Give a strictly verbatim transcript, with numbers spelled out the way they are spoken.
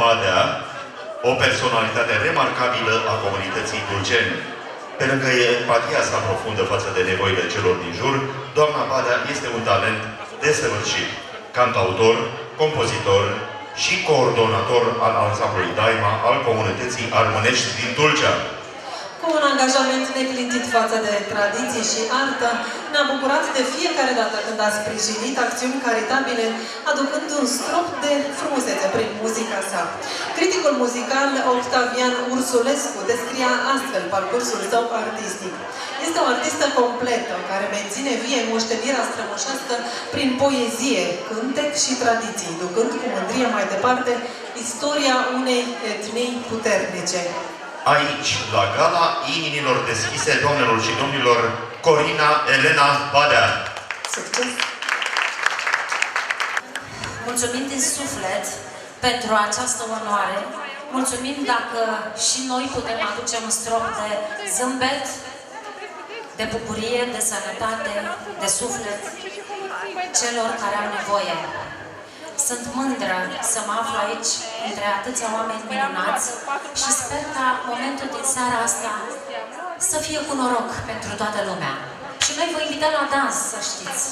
Badea, o personalitate remarcabilă a comunității tulceni. Pe lângă empatia sa profundă față de nevoile celor din jur, doamna Badea este un talent desăvârșit, cantautor, compozitor și coordonator al ansamblului Daima al comunității armânești din Tulcea. Cu un angajament neclintit față de tradiție și artă, ne-a bucurat de fiecare dată când a sprijinit acțiuni caritabile, aducând un strop de frumusețe prin muzica sa. Criticul muzical Octavian Ursulescu descria astfel parcursul său artistic: „Este o artistă completă, care menține vie moștenirea strămoșească prin poezie, cântec și tradiții, ducând cu mândrie mai departe istoria unei etnii puternice.” Aici, la gala Inimilor Deschise, doamnelor și domnilor, Corina Elena Badea. Succes! Mulțumim din suflet pentru această onoare. Mulțumim dacă și noi putem aduce un strop de zâmbet, de bucurie, de sănătate, de suflet celor care au nevoie. Sunt mândră să mă aflu aici, între atâția oameni minunați, și sper ca momentul din seara asta să fie cu noroc pentru toată lumea. Și noi vă invităm la dans, să știți.